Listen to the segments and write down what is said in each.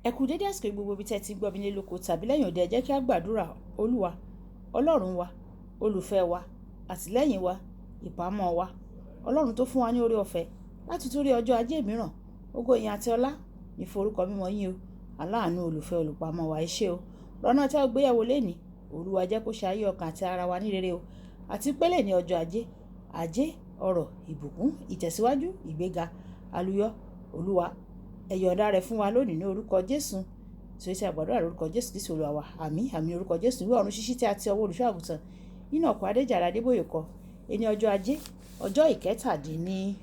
Ẹ kú dédé àsìkò gbogbo ibi tí ẹ ti ń gbọ́ mi ní lóko tàbí lẹ́yìn òde. Ẹ jẹ́ kí a gbàdúrà. Olúwa, Ọlọ́run wa, olùfẹ́ wa, àtìlẹ́yìn wa, ìpamọ́ wa, Ọlọ́run tó fún wa ní oore ọ̀fẹ́ láti tún rí ọjọ́ ajé mìíràn. Ògo, ìyìn àti ọlá ní forúkọ mímọ́ yín o. Aláàánú, olùfẹ́, olùpamọ́ wa, ẹ ṣé o. Lọ́nà tí a gbéyàwó lénìí, Olúwa, jẹ́ kó ṣe ayé ọkàn àti ara wa ní rere o. Àti pé lè ní ọjọ́ ajé, ajé, ọrọ̀, ìbùkún, ìtẹ̀síwájú, ìgbéga, àlùyọ, Olúwa, ẹ yọ̀ǹda rẹ̀ fún wa lónìí ní orúkọ Jésù. Tí ó ṣe àgbàdúrà lórúkọ Jésù Kristi Olúwa wa. Àmín, àmín, orúkọ Jésù. Ìwé ọ̀run ṣíṣí tí a ti ọwọ́ olùṣọ́ àgùntàn nínú ọkọ̀ Adéjàre Adébóyè kọ. Ẹni ọjọ́ ajé, ọjọ́ 17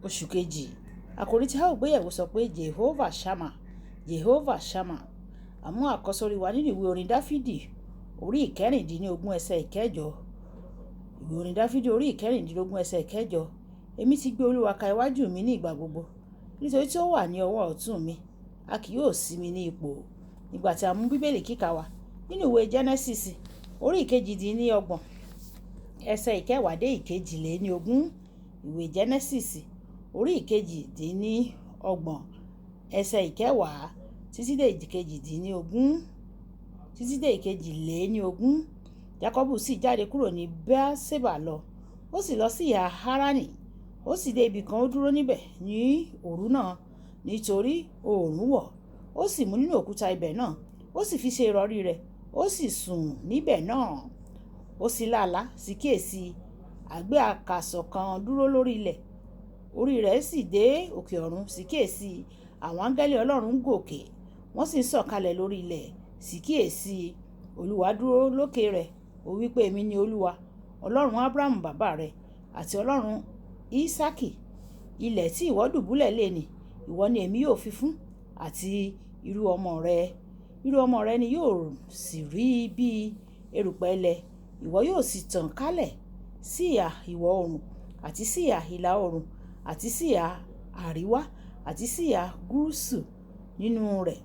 oṣù kejì. Àkòrí tí a ó gbéyẹ̀wò sọ pé Jehovah Shammah, Jehovah Shammah. Àmú àkọ́sórí wa nínú ìwé orin Dáfídì orí 16 ẹsẹ̀ 8. Ìwé orin Dáfídì orí 16 ẹsẹ̀ 8. Èmi ti gbé Olúwa ka iwájú mi ní ìgbà gbogbo, nítorí tí ó wà ní ọwọ́ ọ̀tún mi, a kì yóò ṣí mi ní ipò. Nígbà tí a mú Bíbélì kíkà wá nínú ìwé Genesis orí 28 ẹsẹ̀ 10 dé 22. Ìwé Genesis orí 28 ẹsẹ̀ 10 títí dé 18, títí dé 22. Jákọ́bù sì jáde kúrò ní Beerṣeba lọ, ó sì lọ sí ìhà Harani. Ó sì dé ibì kan, ó dúró níbẹ̀ ní òru náà, nítorí oòrùn wọ̀. Ó sì mú nínú òkúta ibẹ̀ náà, ó sì fi ṣe ìrọ̀rí rẹ̀, ó sì sùn níbẹ̀ náà. Ó sì lá àlá, sì kíyèsi, a gbé àkàsọ̀ kan dúró lórí ilẹ̀, orí rẹ̀ sì dé òkè ọ̀run. Sì kíyèsi, àwọn áńgẹ́lì Ọlọ́run ń gòkè, wọ́n sì ń sọ̀kalẹ̀ lórí ilẹ̀. Sì kíyèsi, Olúwa dúró lókè rẹ̀. Ó wí pé, èmi ni Olúwa, Ọlọ́run Abrahamu bàbá rẹ, àti Ọlọ́run Ísákì. Ilẹ̀ tí ìwọ dùbúlẹ̀ lé ní, ìwọ ni èmi yóò fi fún, àti irú ọmọ rẹ. Irú ọmọ rẹ ni yóò sì rí bí erùpẹ̀ ilẹ̀. Ìwọ yóò sì tàn kálẹ̀ sí ìhà ìwọ̀ oòrùn, àti sí ìhà ìlà oòrùn, àti sí ìhà àríwá, àti sí ìhà gúúsù. Nínú rẹ̀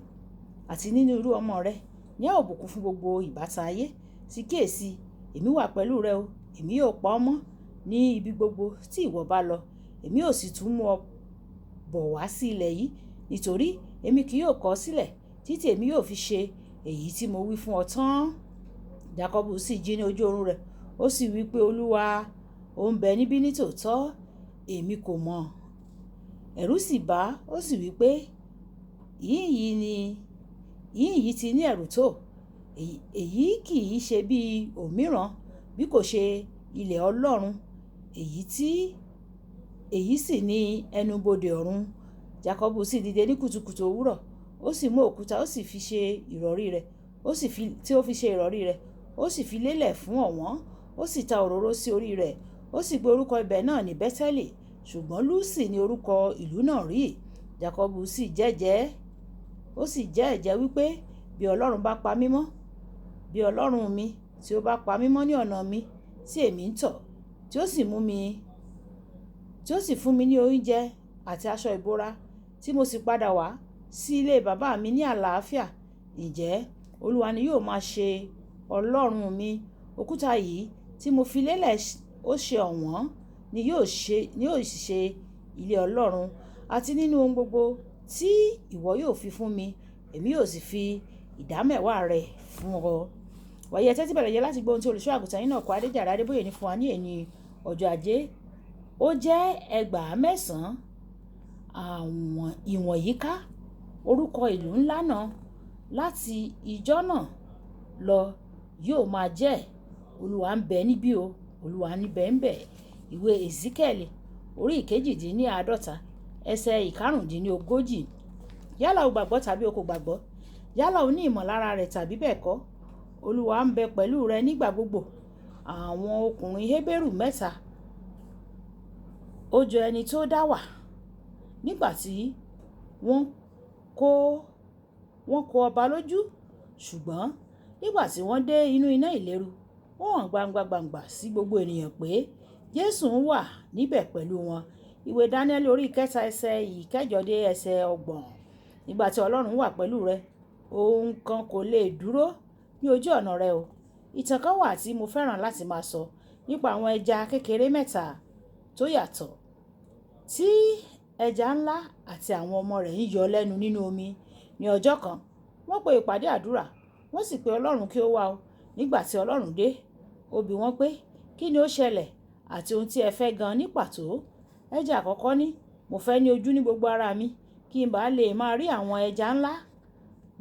àti nínú irú ọmọ rẹ ní a ó bùkún fún gbogbo ìbátan ayé. Sì kíyèsi, èmi wà pẹ̀lú rẹ o, èmi yóò pa ọ́ mọ́ ní ibi gbogbo tí ìwọ bá lọ, èmi yóò sì tún mú ọ bọ̀ wá sí ilẹ̀ yìí, nítorí èmi kì yóò kọ̀ ọ́ sílẹ̀ títí èmi yóò fi ṣe èyí tí mo wí fún ọ tán. Jákọ́bù sì jí ní ojú oorun rẹ̀, ó sì wí pé, Olúwa, ó ń bẹ níbí nítòótọ́, èmi kò mọ̀. Ẹ̀rù sì bà á, ó sì wí pé, ìhín yìí ti ní ẹ̀rù tó, èyí kì í ṣe bí òmíràn bí kò ṣe ilẹ̀ Ọlọ́run, èyí sì ní ẹnubodè ọ̀run. Jákọ́bù sì dìde ní kùtùkùtù òwúrọ̀, ó sì mú òkúta, ó sì fi ṣe ìrọ̀rí rẹ̀, ó sì fi tí ó fi ṣe ìrọ̀rí rẹ̀, ó sì fi lélẹ̀ fún ọ̀wọ́n, ó sì ta òróró sí orí rẹ̀. Ó sì gbé orúkọ ibẹ̀ náà ní Bẹ́tẹ́lì, ṣùgbọ́n Lúsì ní orúkọ ìlú náà rí. Jákọ́bù sì jẹ́jẹ́, ó sì jẹ́ ẹ̀jẹ́ wípé, bí Ọlọ́run bá pa mí mọ́, bí Ọlọ́run mi tí ó bá pa mí mọ́ ní ọ̀nà mi tí èmi ń tọ̀, tí ó sì mú mi, tí ó sì fún mi ní oúnjẹ àti aṣọ ìbora, tí mo sì padà wá sí ilé bàbá mi ní àlàáfíà, ǹjẹ́ Olúwa ni yóò máa ṣe Ọlọ́run mi. Òkúta yìí tí mo fi lélẹ̀ ó ṣe ọ̀wọ́n ni yóò ṣe, ni yóò sì ṣe ilé Ọlọ́run. Àti nínú ohun gbogbo tí ìwọ yóò fi fún mi, èmi yóò sì fi ìdámẹ́wàá rẹ̀ fún ọ. Wàyí, ẹ tẹ́tí bẹ̀rẹ̀ yẹ láti gbọ́ ohun tí olùṣọ́ àgùntàn yín náà kọ Adéjàre Adébóyè ní fún wa ní èní ọjọ́ ajé. Ó jẹ́ 9,000 àwọn ìwọ̀n yíká orúkọ ìlú ńlá náà. Láti ìjọ náà lọ yóò máa jẹ́ Olúwa ń bẹ níbí o, Olúwa ń bẹ ń bẹ. Ìwé Ezekiel orí 48 ẹsẹ̀ 35. Yálà o gbàgbọ́ tàbí o kò gbàgbọ́, yálà o ní ìmọ̀lára rẹ̀ tàbí bẹ́ẹ̀ kọ́, Olúwa ń bẹ pẹ̀lú rẹ nígbà gbogbo. Àwọn ọkùnrin Hébérù mẹ́ta, ó jọ ẹni tó dá wà nígbà tí wọ́n kó ọba lójú, ṣùgbọ́n nígbà tí wọ́n dé inú iná ìléru, ó hàn gbangba gbangba sí gbogbo ènìyàn pé Jésù ń wà níbẹ̀ pẹ̀lú wọn. Ìwé Daniel orí 3 ẹsẹ̀ 8 dé ẹsẹ̀ 30. Nígbà tí Ọlọ́run wà pẹ̀lú rẹ, ohun kan kò lè dúró ní ojú ọ̀nà rẹ o. Ìtàn kan wà tí mo fẹ́ràn láti máa sọ nípa àwọn ẹja kékeré mẹ́ta tó yàtọ̀. Tí ẹja ńlá àti àwọn ọmọ rẹ̀ ń yọ lẹ́nu nínú omi. Ní ọjọ́ kan, wọ́n pe ìpàdé àdúrà, wọ́n sì pe Ọlọ́run kí ó wá o. Nígbà tí Ọlọ́run dé, ó bi wọ́n pé, kí ni ó ṣẹlẹ̀ àti ohun tí ẹ fẹ́ gan ní pàtó? Ẹja àkọ́kọ́ ní, mo fẹ́ ní ojú ní gbogbo ara mi kí n bá lè máa rí àwọn ẹja ńlá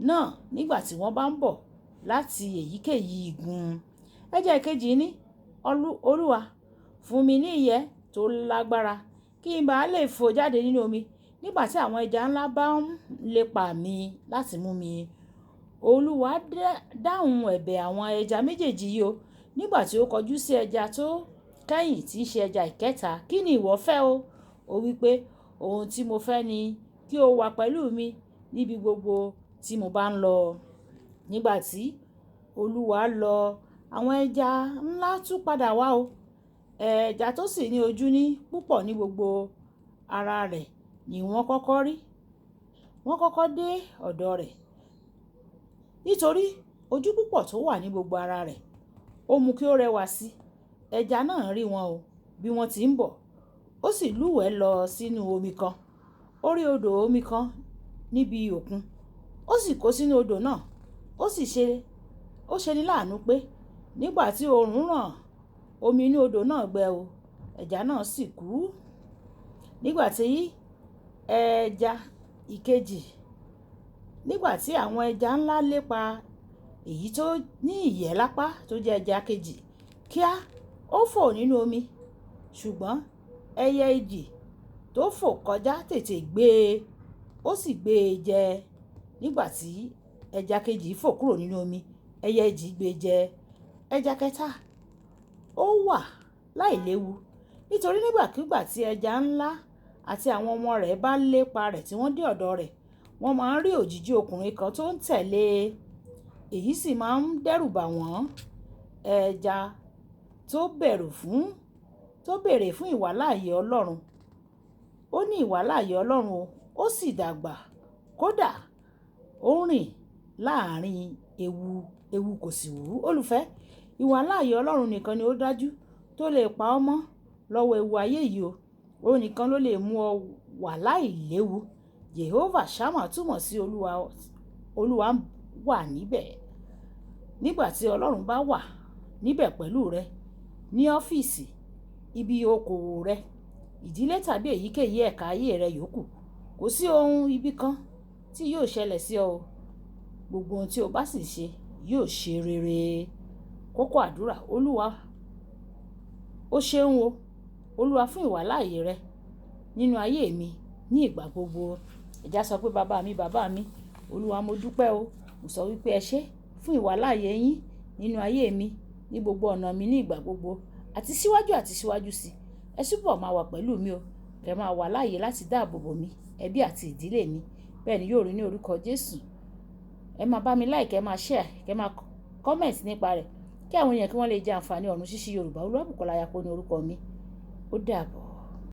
náà nígbà tí wọ́n bá ń bọ̀ láti èyíkéyìí igun. Ẹja ìkejì ní, Olúwa, fún mi ní ìyẹ́ tó lágbára kí n bá lè fò jáde nínú omi nígbà tí àwọn ẹja ńlá bá ń lépa mi láti mú mi. Olúwa dáhùn ẹ̀bẹ̀ àwọn ẹja méjèèjì yìí o. Nígbà tí ó kọjú sí ẹja tó kẹ́yìn tí í ṣe ẹja ìkẹta, kí ni ìwọ fẹ́ o? Ó wí pé, ohun tí mo fẹ́ ni kí o wà pẹ̀lú mi níbi gbogbo tí mo bá ń lọ. Nígbà tí Olúwa lọ, àwọn ẹja ńlá tún padà wá o. Ẹja tó sì ní ojú ní púpọ̀ ní gbogbo ara rẹ̀ ni wọ́n kọ́kọ́ rí. Wọ́n kọ́kọ́ dé ọ̀dọ̀ rẹ̀ nítorí ojú púpọ̀ tó wà ní gbogbo ara rẹ̀. Ó mú kí ó rẹwà sí. Ẹja náà rí wọn o bí wọ́n ti ń bọ̀. Ó sì lúwẹ̀ẹ́ lọ sínú omi kan. Ó rí odò omi kan níbi òkun. Ó sì kó sínú odò náà. Ó sì ṣe, ó ṣe ní láàánú pé nígbà tí oòrùn ràn, omi inú odò náà gbẹ o. Ẹja náà sì kú. Nígbà tí ẹja ìkejì, nígbà tí àwọn ẹja ńlá lépa èyí tó ní ìyẹ́ lápá tó jẹ́ ẹja kejì, kíá, ó fò nínú omi. Ṣùgbọ́n ẹyẹ idì tó fò kọjá tètè gbé e, ó sì gbé e jẹ. Nígbà tí ẹja kejì fò kúrò nínú omi, ẹyẹ idì gbé e jẹ. Ẹja kẹta, ó wà láìléwu nítorí nígbàkúgbà tí ẹja ńlá àti àwọn ọmọ rẹ̀ bá lépa rẹ̀ tí wọ́n dé ọ̀dọ̀ rẹ̀, wọ́n máa ń rí òjìji ọkùnrin kan tó ń tẹ̀lé e. Èyí sì máa ń dẹ́rù bà wọ́n. Ẹja tó bẹ̀rù fún, tó béèrè fún ìwàláàyè Ọlọ́run. Ó ní ìwàláàyè Ọlọ́run o, ó sì dàgbà. Kódà ó rìn láàárín ewu, ewu kò sì wú. Olùfẹ́, ìwàláàyè Ọlọ́run nìkan ni ó dájú tó lè pa ọ́ mọ́ lọ́wọ́ ewu ayé yìí o. Òun nìkan ló lè mú ọ wà láìléwu. Jehovah Shammah túmọ̀ sí Olúwa, Olúwa wà níbẹ̀. Nígbà tí Ọlọ́run bá wà níbẹ̀ pẹ̀lú rẹ ní ọ́fíìsì, ibi okòwò rẹ, ìdílé tàbí èyíkéyìí ẹ̀ka ayé rẹ yòókù, kò sí ohun ibi kan tí yóò ṣẹlẹ̀ sí ọ o. Gbogbo ohun tí o bá sì ṣe yóò ṣe rere. Kókó àdúrà, Olúwa, ó ṣeun o. Olúwa fún ìwàláàyè rẹ nínú ayé mi ní ìgbà gbogbo. Ẹja sọ pé bàbá mi, bàbá mi, Olúwa mo dúpẹ́ o. Mo sọ wípé ẹ ṣé fún ìwàláàyè yín nínú ayé mi ní gbogbo ọ̀nà mi ní ìgbà gbogbo àti síwájú àti síwájú sí. Ẹ túbọ̀ máa wà pẹ̀lú mi o. Kẹ máa wà láàyè láti dáàbò bo mi, ẹbí àti ìdílé mi. Bẹ́ẹ̀ ni yóò rí ní orúkọ Jésù. Ẹ máa bá mi like, ẹ máa share, kẹ máa comment nípa rẹ̀ kí àwọn èèyàn kí wọ́n lè jẹ àǹfààní ọ̀run ṣíṣí Yorùbá. Olúwabùkọ́lá Ayako ní orúkọ mi. Ó dàbọ̀.